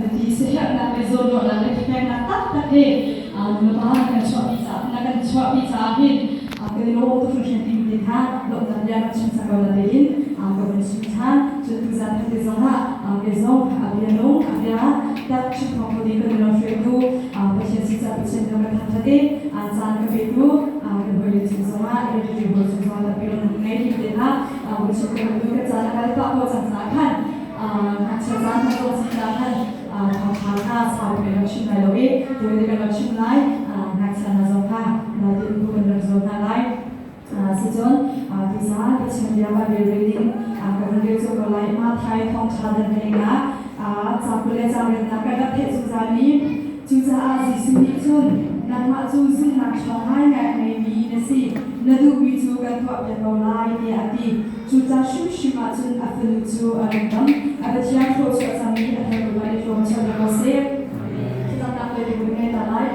Ti siaherhnak le zawnruahnak le thapeknak taktak he nulepa na kan chuahpi caah na kan chuahpi caah hin kan i lawm tuk hringhran timi te kha lawmhnak bia kan chim cang ko na tein ka vun chim ṭhan. Cun tuzan khat te zongah kei zong a bia nung a bia tak chim thawng kho ding kan i lawm hruaitu Pathian si caah Pathian ka kan thangṭhat i caan ka petu kan hawile cung zongah Eric hawi cung zongah tampi lawmhnak ngei timi te kha vun chim ka duh. Kan caan a kal pah ko cang caah khan Ngakchia caan hna zong si caah khan thawngṭha kha sau kan rak chim lai lo i tawite kan rak chim lai. Ngakchia hna zong kha dai tein kan rak zawn hna lai. Sicun tuzaan Pathian bia Bible reading ka van rel cio ko lai. Matthai thawngṭha dan hlei ah ca 20 le ca riatnak kan rak theih zungzalmi. Cucaah Jesuh nih cun nangmah cu zumhnak ṭhawng ngaingai a ngeimi na si, na duhmi cu kan tuahpiak ko lai tiah a ti. Cuca hrimhrim ah cun a fanu cu a rung dam. A Pathian thluachuah cangmi a thar ruah i hlawm ko seh. Thlacamnak le biakinn ngei ta lai.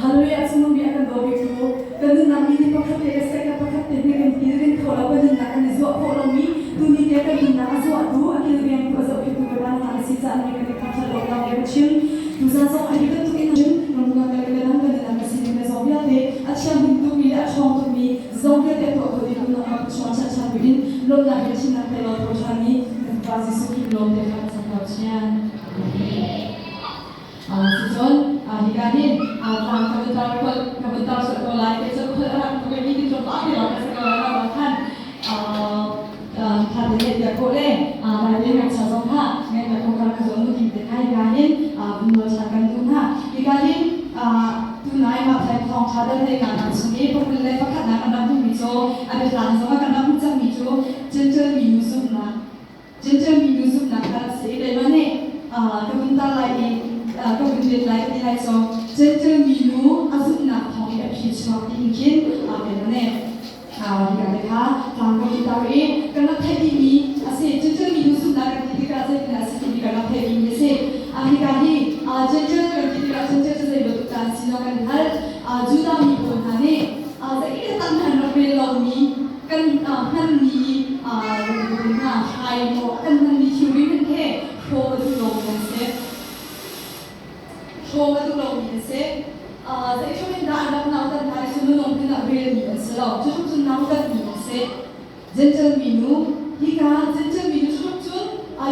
Hallelujah cungnung bik a kan daw biktu kan nunnak mi nih pakhat te le second pakhat te hnih kan kilven kho lo, kan nunnak kan i zuah khawh lomi tuni te kan nunnak a zuahtu, a kilvengtu, a zohkhenhtu Bawipa nangmah na si caah ni kan i thangṭhat lawmnak bia ka chim. Tuzaan zong a hi bantuk in ramdang le ka dang kan nunnak na sining le zong vialte a thianghlim tukmi le a ṭhawng tukmi zong vialte tuah kho ding nangmah Pathian chan buin lawmnak he thinnak te law tho ṭhan i kan Fapa Jesuh Khrih lawm te kha kan ko chian. Cucun hika hin tlang ka vun tar ka vun tar sual ko lai te cu khol a rak tuk i ti tlawmpal te lawng ka si ko lai lo khan tha te le bia ko le dai te ngakchia zong kha ngai ka kong ka zo nu ti te kha hika hin vun nawl ṭhan kan duh hna. Hika hin tunai Matthai thawngṭha dal te nga nak chung i pakul le pakhatnak kan rak hmuhmi cu a biahlang zong ah kan rak hmuh cangmi cu Gentle minu zumhnak, Gentle minu zumhnak kha rak si i keimah nih ka vun tar lai i ka vun let lai ka ti lai cu Gentle minu a zumhnak thawng i a phi chuak tiin khin keimah nih hika te kha tlang ka vun tar i kan rak theih dihmi a si. Gentle minu zumhnak kan ti tikah zeitin a si timi kan rak theih dihmi a si. Hika hi Gentle kan ti tikah Gentle cu zei bantuk dah an si no kan hngalh. Judah mi pawl hna nih zeitin an rak rel lomi kan hmanmi hna hrai maw kan hmanmi thilri hmanh he hrawm a duh lomi an si. Hrawm a duh lomi an si. Zeitluk in dah an rak nautat hna i minung hin ah relmi an si lo. Cutluk cun nautatmi an si. Gentle minu, hika Gentle minu cutluk cun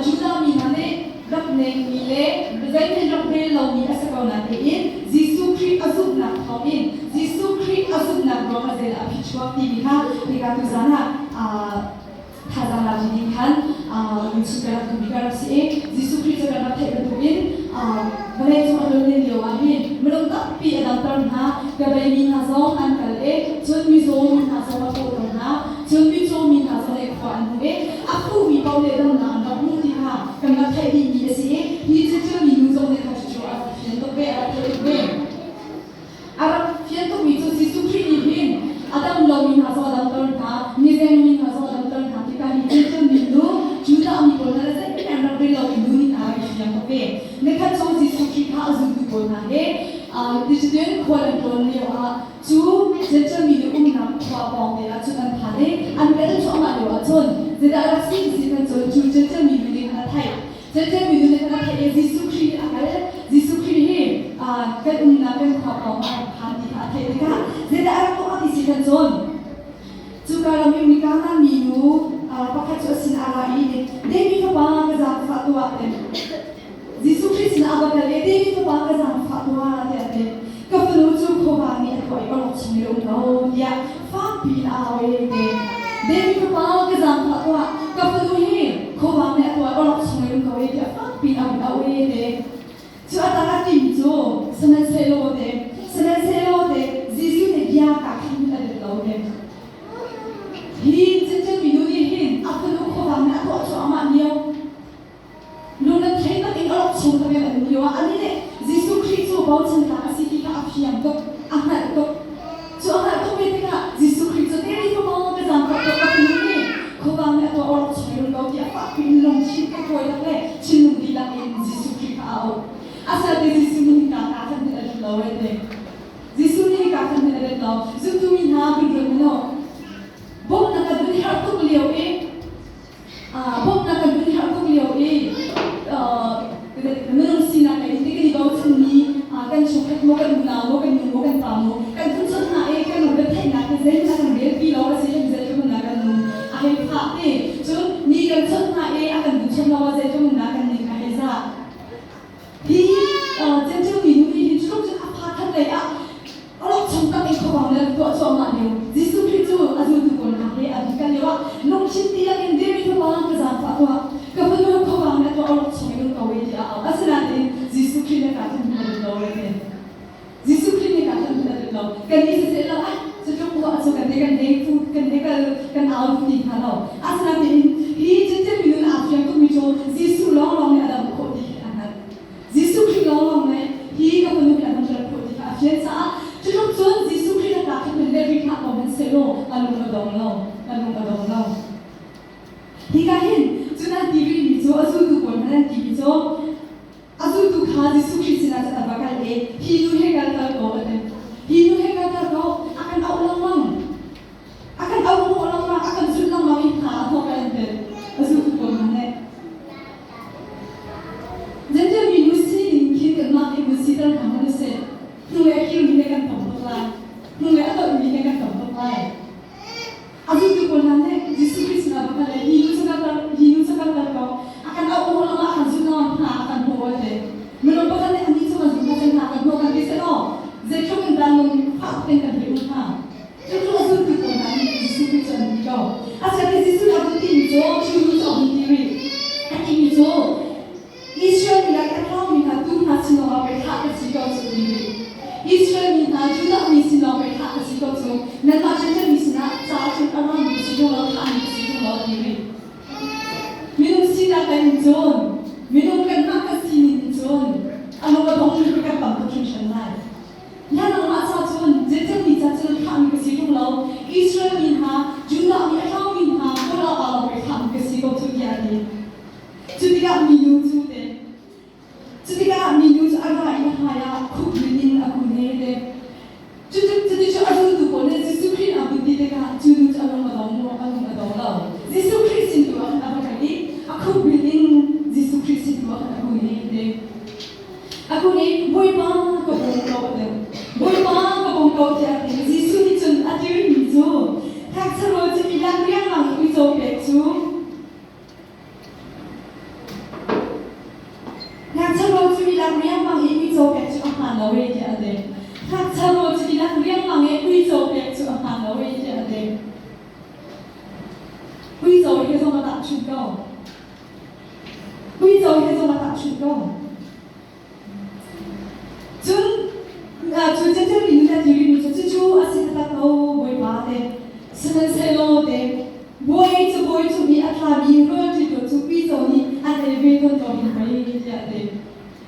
Judah mi hna nih rak nengmi le zeihmanh rak rel lomi a si ko natein Jesuh Khrih a zumhnak thawngin, Jesuh Khrih a zumhnak ruangah zeidah a phichuak timi kha hika tuzaan ah thazaang lak ding khan chim ka rak duhmi ka rak si i Jesuh Khrih cu kan rak theih bantukin vawlei cung a tlonlen lio ah hin minung tampi a damter hna. Kebeimi hna zong an kal i cun mizaw mi hna zong a thawhter hna, cun mitcaw mi hna zong nih khua an hmuh i a fuhmi paoh nih damnak an rak hmuh ti kha kan rak theih dihmi a si i hi cu minu zong nih khan cucu a rak fian tuk ve, a rak theih tuk ve. A rak fian tukmi cu Jesuh Khrih nih hin a dam lomi hna zong a damter hna, mizeng mi hna zong a damter hna tikah hi cu minu Judah mi pawl hna le zeihmanh an rak rel lomi nu nih hna a rak i fiang tuk ve. Nikhat cu Jesuh Khrih kha a zultu pawl hna he ticun khual an tlawn lio ah cu Jentail mi nih umnak khua pawng te ah cun an phan i an kal cuahmah lio ah cun zeidah rak si ti kan cun cu Jentail mi nu nih khan a theih. Jentail mi nu nih khan a theih i Jesuh Khrih hi a kal. Jesuh Khrih hi kan umnak kan khua pawng ah a rak phan ti kha a theih tikah zeidah a rak tuah ti si kan cun cuka ram i Mikana minu pakhat cu a sin a ra i David fapa, ka zaangfah tuah ti. Jesuh Khrih sinah a va kal i David fapa, ka zaangfah tuah tiah a ti. Ka fanu cu khuavang nih a tuah i awlok chung i a um ko tiah fakpi in a au i ti. David fapa, ka zaangfah tuah, ka fanu hi khuavang nih a tuah i awlok chung i um ko i tiah fakpi in a vun auh i ti. Cu a tang a timi cu sihmanhsehlaw te, sihmanhsehlaw te Jesuh nih bia kaa khin a let lo te. Hi Jentail minu nih hin a fanu khuavang nih a tuah cuahmah lio Lungretheih takin a rawk chung takin a um lioah anih nih Jesuh Khrih cu bochan tlak a si ti kha a fiang tuk, a hngalh tuk. Cu a hngalh tukmi tikah Jesuh Khrih cu David fapa, ka zaangfah tuah, ka fanu nih khuavang nih a tuah awk chung i rung ko tiah fakpi in lungthin a kuai tak le thinlung dihlak in Jesuh Khrih kha a auh. Asinain Jesuh nih hika ka khan hin a lut lo e ti. Jesuh nih hika khan hin a lut lo. Zumtu mi hna kan ruat hmanh u. Bawmhnak kan hun herh tuk lio i bawmhnak kan hun herh tuk lio i minung sinak kan chungkhat maw, kan unau maw, kan nu maw, kan pa maw, kan phunchon hna i kan lungretheihnak hi zeihmanh a kan relpi lo a si hin zeitluk in dah kan lung a hei phah ti. Cun mi kan chawnh hna i a kan duh chawnh lo ah zeitluk in dah kan ning a hei zah. Hi Jentail minu nih hin cu cun a fa khat lei ah a chung tak in khuavang le tuah cuahmah lio Jesuh Khrih cu a zultu pawl hna he an kal lio ah lungthin dihlak in dirmi fapa ka zaangfah tuah ka fanu khuavang le tuah awlok chung in um ko e tiah a au. Asinain Jesuh Khrih nih ka khan a duh lo re. Jesuh Khrih nih ka khan a duh lo. Kan nih siseh lo ah cutluk tuah cu kan te kan hei fu kan hei kal kan au duh ti hnga lo. Asinain hi Jentail minun aa fiang tukmi cu Jesuh lawnglawng nih a dam khawh ti khi a hngalh. Jesuh Khrih lawnglawng nih hi ka fanu hi a damter khawh ti kha a fian caah cutluk cun Jesuh Khrih lakah khan hun leh rih hlah ko hmanhsehlaw a lung a dong lo, a lung a dong lo. Hika hin cun an ti rihmi cu a zultu pawl hmanh an timi cu a zultu kha Jesuh Khrih sinah cun a va kal i hi nu he kal kal ko a ti. Hi nu he kal kal ko a kan auh lengmang. A kan auh hnawh lengmang, a kan zulh lengmang i hna a hnawh kan ti. A zultu pawl hna nih. Jentail minu sining khin kanmah nih vun siter hna hmanh usih. Hnulei a kirmi he kan tam tuk lai. Hnulei a tolhmi he kan tam tuk lai. A zultu pawl hna nih Jesuh Khrih sinah va kal le hi nu cu kal hi nu cu kal kal ko. A kan auh hnawh lengmang, a kan zulh lengmang, hna a kan hnawh a ti. Minung pakhat nih anih cu kan zulh hna hna kan hnawh kan ti seh law zeitluk in dah lung fak in kan hei um hnga. Cucu a zultu pawl hna nih Jesuh Khrih cu an ti ko. Asinain Jesuh nih a vun timi cu cu nu cu a vun ti rih. A timi cu Israel mi lak i a tlangmi hna tuu hna sin lawngah pei thlah ka si ko cu a ti rih. Israel mi hna Judah mi sin lawng pei thlah ka si ko cu nanmah Jentail mi sinah ca cun a rami ka si ṭung lo thlahmi ka si ṭung lo a ti rih. Minung sinak kan in cun minung kanmah kan sining in cun a lung a dongmi hi kan tam tuk hringhran lai. Na nangmah ca cun Jentail mi ca cun thlahmi ka si ṭung lo. Israel mi hna, Judah mi a tlangmi hna kawl ah lawng pei thlahmi ka si ko cu tiah a ti. Cu tikah minu cu te cu tikah minu cu a ra i a hmaiah khup in a kun he te. Cuti cu a zultu pawl nih Jesuh Khrih a vun ti tikah cu nu cu a lung a dong maw? A lung a dong lo. Jesuh Khrih sin tu ah khan a va kal i a khup in Jesuh Khrih sin tu ah khan a kun he te. Aku nih Bawipa ka bawm ko a ti. Bawipa ka bawm ko tiah a ti. Jesuh nih cun a dirmi cu thakcharawl cu i lak riangmang i uico pek cu Ngakcharawl cu i lak riangmang i uico pek cu a hmaan lo e tiah a ti. Ngakcharawl cu i lak riangmang i uico pek cu a hmaan lo e tiah a ti. Uico he zong a tahchunh ko. Uico he zong a tahchunh ko. Cun cu Jentail mi nu nih a ti rihmi cu cucu a si taktak ko Bawipa te. Sihmanhsehlaw te bawi cu bawi cung i a tlami rawl ṭiṭaw cu uico nih an ei ve tawn ko hin pei tiah a ti.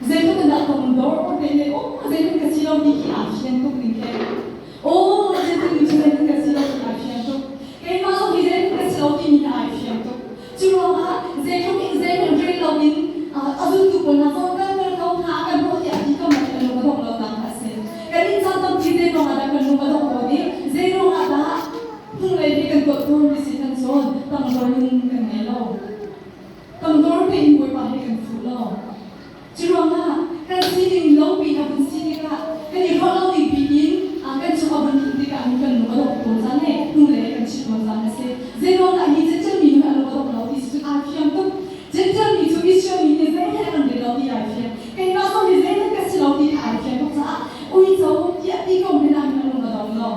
Zeitluk in dah tong dor te le aw zeitluk ka si lo ti khi aa fian tuk ning khi. Aw zeitluk mi cu zeitluk ka si lo ti aa fian tuk. Keimah zong hi zeitluk ka si lo timi hi ai fiang tuk. Cu ruangah zeitluk in zeihmanh rel loin a zultu pawl hna zong kal kal ko hna kan hmuh tiah ti ko nain kan lung a dongh lonak a si. Kan inn caan tampi zei ruangah dah kan lung a dongh tawn i zei ruangah dah hnulei hi kan tuah tawn ti si kan cawn tangdor in kan ngei lo. Tangdor tein Bawipa hi kan fuh lo. Cu ruangah kan sining lopi a vun si tikah kan i ruah lo ning piin kan chung a vun tlun tikah kan lung a dongh tawn caan le hnulei kan chit tawn caan a si. Zeiruang dah hi Jentail mi nih a lung a dongh lo ti cu aa fiang tuk. Jentail mi cu Israel mi nih zeihmanh an rel lo ti ai fiang. Keimah zong hi zeihmanh ka si lo ti kha ai fiang tuk caah uico tiah ti ko hmanh ah hin a lung a dong lo.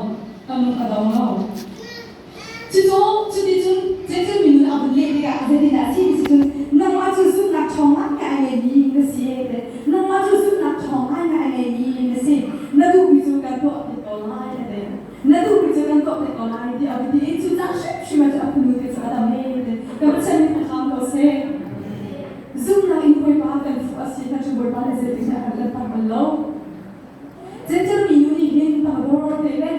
A lung a dong lo. Cucu cuticun Jentail mi nun a vun leh tikah zeitindah a si ti cun nangmah cu zumhnak ṭhawng ngaingai a ngeimi na si te. Nangmah cu zumhnak ṭhawng ngaingai a ngeimi na si. Na duhmi cu kan tuah piak ko lai a ti. Na duhmi cu kan tuah piak ko lai ti a vun ti i cu caan hrimhrim ah cun a fanu te cu a dam e ti. Ka Pathian nih thlacam ko seh. Zumhnak in Bawipa kan fuh a si kha cu Bawipa nih zeitindah a kan lanhtak bal lo. Jentail mi nu nih hin tangdor te le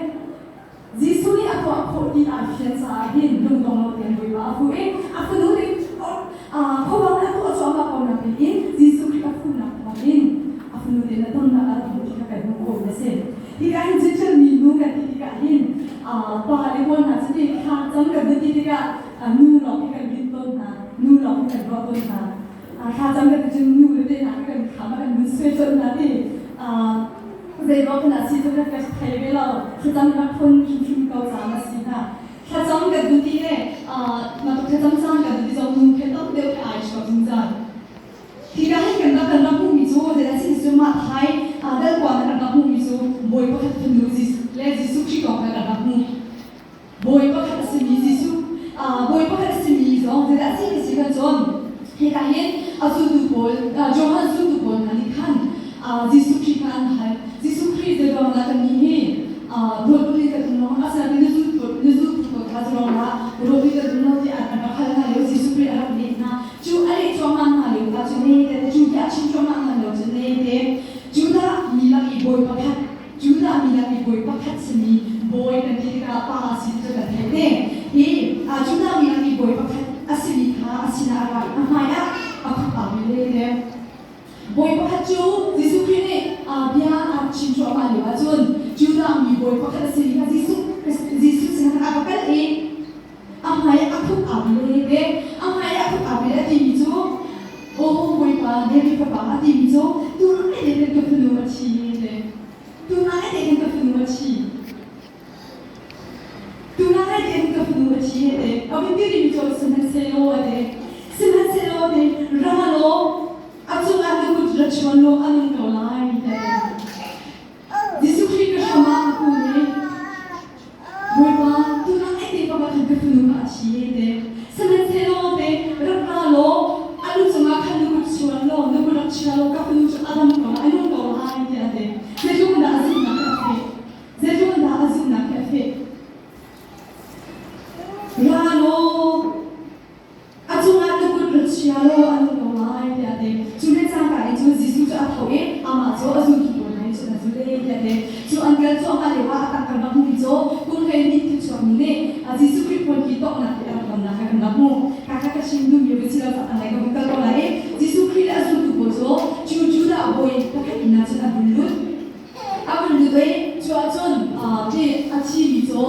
Jesuh nih a tuah khawh ti aa fian caah hin lungdong lo tein Bawipa a fuh i a fanu nih khuavang nih a tuah cuahmah ko nak in Jesuh Khrih a fuhnak thawngin a fanu nih na tonnak a rak hmuh ti kha kan hmuh khawh a si. Hika hin Jentail mi nu kan ti tikah hin pa le pawl hna cu ti thla cam kan vun ti tikah nu lawng hi kan rin tawn hna, nu lawng hi kan ruah tawn hna. Thla cam kan ti cun nu le te hna hi kan thlam ah kan vun suai colh hna ti. Zeiruang kan ah si cu kan ka thei ve lo. Thlacam rak phun hrimhrim ko caan a si hna. Thlacam kan duh ti le mah thlacam caan kan duh ti zong nu khe tam deuh khe ai chuak zungzal. Hika hin kan rak kan rak hmuhmi cu zeidah si cu mah thai dal kuan kan rak hmuhmi cu Bawi pakhat fanu le Jesuh Khrih kong kha kan rak hmuh. Bawi pakhat a simi Jesuh Bawi pakhat a simi zong zeidah si ti si kan cawn. Hika hin a zultu pawl Johan zultu pawl hna nih khan Jesuh Khrih kha an hal. Jesuh Khrih zeiruang dah kannih hi rawl ul in kan um lo asinain na zultu pawl kha zeiruang dah rawl ul kan um lo tiah an rak hal hna lio Jesuh Khrih a rak leh hna. Cu a leh cuahmah hna lio kha cu ne te cu hi a chim cuahmah hna lio cu ne te Judah mi lak i bawi pakhat Judah mi lak i bawi pakhat simi bawi kan ti tikah pa a si ti cu kan theih te. Hi Judah mi lak i bawi pakhat a simi kha a sinah a ra i a hmaiah a khup aa bil le te. Bawi pakhat cu Jesuh Khrih nih bia a rak chim cuahmah lio ahcun Judah mi bawi pakhat a simi kha Jesuh sinah a va kal i a hmai a khup aa bil le te. A hmai a khup aa bil a timi cu Aw Bawipa, David fapa a timi cu tunah ai te ka fanu a thi te. Tunah ai te ka fanu a thi. Tunah ai te ka fanu a thi te. A vun ti rimi cu sihmanhsehlaw a te. Sihmanhsehlaw te ra law a cungah na kut ra chuan law a nung ko lai tiah a ti. Jesuh Khrih ka hram ah a kun i Bawipa, tunah ai te bak ah khan ka fanu kha a thi te. Sihmanhsehlaw te rak ra law a lu cungah khan na kut chuan law na kut rak chia law ka fanu cu a dam ko lai, a nung ko lai tiah a ti. Zeitluk in dah a zumhnak hi a feh. Zeitluk in dah a zumhnak hi a feh. Ra law a cungah na kut ra chia law a nung ko lai tiah a ti. Cu le cangka in cun Jesuh cu a tho i amah cu a zultu pawl hna in cun a zul e tiah a ti. Cu an kal cuahmah lioah a tak kan rak hmuhmi cu kum 12 thi chuakmi nih Jesuh Khrih puan ki tawknak ti a rak tonnak kha kan rak hmuh. Kha kha ka chim duhmi va si lo cah tanglei ka vun kal ko lai i Jesuh Khrih le a zultu pawl cu cu Judah bawi pakhat inn ah cun an vun lut. A vun lut i cu ahcun ti a thimi cu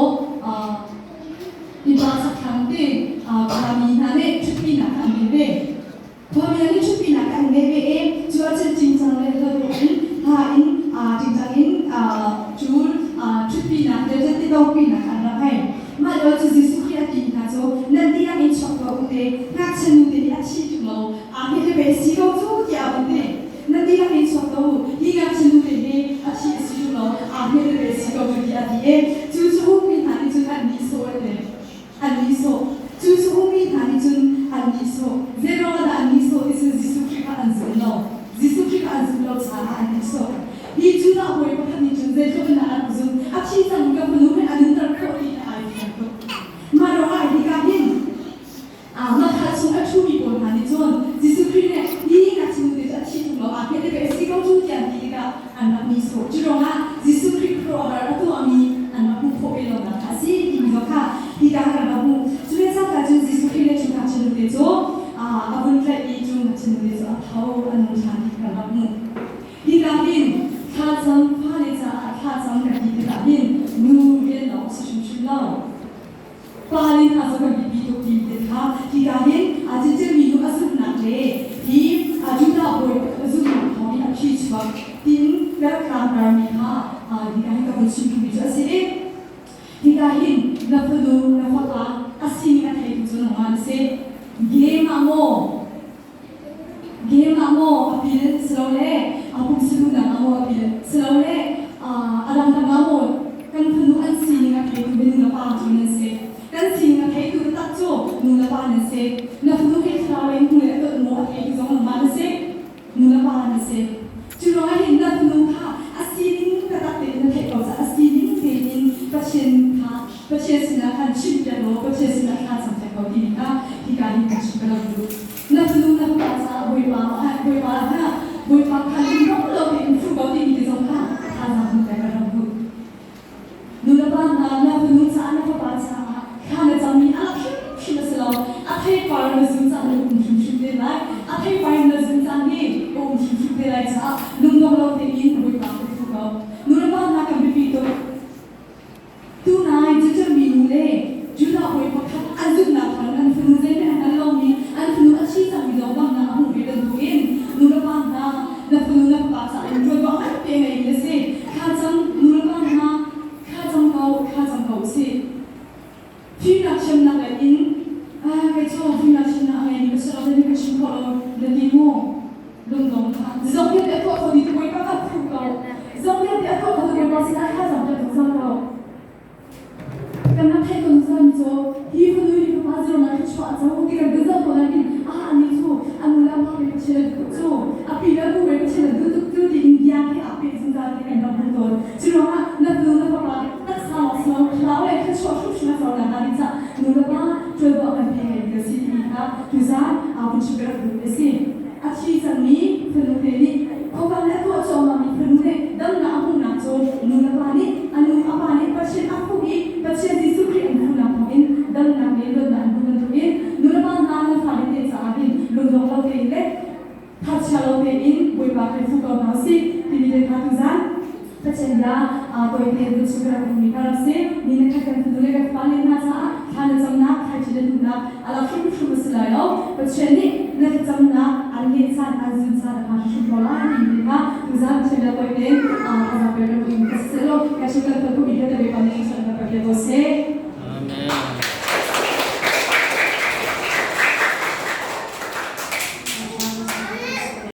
Innpa chakthlang te khuami hna nih ṭhutpinak kha an ngei ve. Khuami hna nih ṭhutpinak kha an ngei ve i cu ahcun cingcang le hlawt in hla in cingcang in cu ṭhutpinak le cun titopinak kha an rak ngei. Mah lio cu Jesuh Khrih a ti hna cu nan dihlak in chuak tuah u te, ngakchia nu te nih a thi ṭung lo, aa hmet le pei si ko cu tiah a vun ti. Nan dihlak in chuak tuah u, hi ngakchia nu te hi a thi a si ṭung lo, aa hmet le pei si ko cu tiah a ti i cu cu mi hna nih cun an nihsawh an ti. An nihsawh. Cu cu mi hna nih cun an nihsawh. Zeiruang ah dah an nihsawh ti cu Jesuh Khrih kha an zum lo. Jesuh Khrih kha an zum lo caah an nihsawh. Hi Judah bawi pakhat nih cun zeitluk in dah a rak zumh, a thi cang ka fanu he a nunter khawh ti kha ai fiang tuk. Mah ruangah hika hin Mahka chung a ṭhumi pawl hna nih cun Jesuh Khrih nih hi ngakchia nute cu a thih ṭung lo aa hmet i a si ko cu tiah an ti tikah an rak nihsawh. Cu ruangah Jesuh Khrih khuaruahhar a tuahmi an rak hmuh khawh ve lonak kha a si timi zong kha hika ah kan rak hmuh. Cu le cangka cun Jesuh Khrih le cu ngakchia nute cu a vun tlaih i cu ngakchia nute cu a tho a nung ṭhan ti kan rak hmuh. Hika hin thlacam fale caah thlacam kan ti tikah hin nu rian lawng a si hrimhrim lo. Pa le hna cu kan biapi tuk ti te kha hika hin Jentail nu a zumhnak le hi Judah bawi zumhnak thawng in a phi chuak tin ka rak tlangtarmi kha hika hin ka vun chim duhmi cu a si i hika hin na fanu na fapa a sining a theitu cu nangmah na si. Game ah maw Game ah maw a pil silole a pumsaduhnak ah maw a pil silole a dangdang ah maw kan fanu an sining a theitu hi nu le pa cu nan si. Kan sining a theitu taktak cu nu le pa nan si. Na fanu hi thlarau in hnu le a tolh maw a theitu zong nangmah na si. Nu le pa na si. Cu ruangah hin na fanu kha a sining taktak tein na theih ko caah a sining tein Pathian kha Pathian sinah khan chimpiak law Pathian sinah thla campiak ko timi kha hika hin kan chim ka lo duh. Na fanu na fapa caah Bawipa Bawipa kha Bawipa kha lungdong lo tein fuh ko timi te zong kha thazaang hun pek ka rak duh. Nu le pa hna na fanu caah na fapa caah thla na cammi a lak hrimhrim a si lo. A theipar na zun caan na um hrimhrim te lai. A theipar in na zun caan hi a um hrimhrim te lai caah lungdong lo tein Bawipa ka fuh ko. Nu le pa hna kan biapi tuk. Tunai cucu minu le Judah bawi pakhat an zumhnak thawngin an fanu zeihmanh a hngal lomi an fanu a thi cangmi zong damnak a hmuh ve bantukin nu le pa hna na fanu na fapa caah in ṭuanvo nganpi a ngeimi na si. Thla cam. Pathian bia tawi te vun chim ka rak duhmi kha rak si. Ni na khat kan fanu le kan fapa le hna.